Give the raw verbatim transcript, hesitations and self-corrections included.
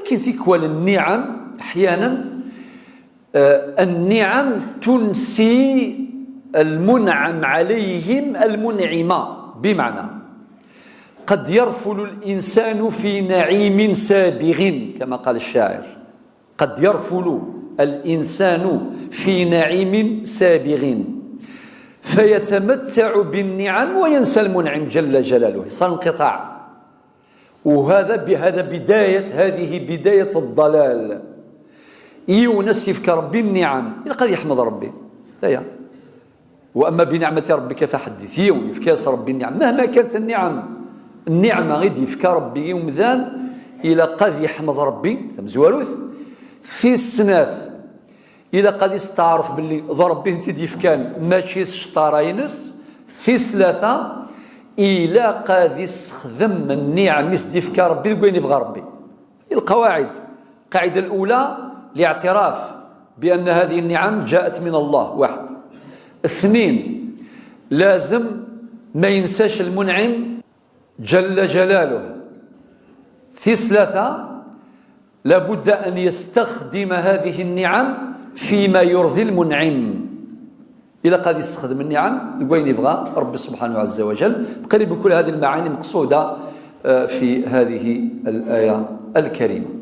كاين تيكوال النعم أحيانا، آه، النعم تنسي المنعم عليهم المنعمة. بمعنى، قد يرفل الإنسان في نعيم سابغ، كما قال الشاعر، قد يرفل الإنسان في نعيم سابغ فيتمتع بالنعم وينسى المنعم جل جلاله. صار انقطاع. وهذا ب-، هذا بداية، هذه بداية الضلال. Yiwen ad s-yefk Ṛebbi nniɛam, ilaq ad yeḥmed Ṛebbi. Aya. وأما بنعمة ربك فحدث. Yiwen yefka-as Ṛebbi nniɛam. مهما كانت النعم، النعمة i d-yefka Ṛebbi i umdan, ilaq ad yeḥmed Ṛebbi, tamezwarut. Tis snat, ilaq ad isteɛref belli d Ṛebbi i tent-id-yefkan, mačči s cṭara-ines. Tis tlata, ilaq ad issexdem nniɛam i s-d-yefka Ṛebbi deg wayen yebɣa Ṛebbi. القواعد. القاعدة الأولى الاعتراف بأن هذه النعم جاءت من الله، واحد. اثنين، لازم ما ينساش المنعم جل جلاله. Tis tlata, لابد أن يستخدم هذه النعم فيما يرضي المنعم. Ilaq ad yessexdem nniɛam deg wayen yebɣa Ṛebbi سبحانه عز وجل. تقريبا كل هذه المعاني مقصودة، آه، في هذه الآية الكريمة.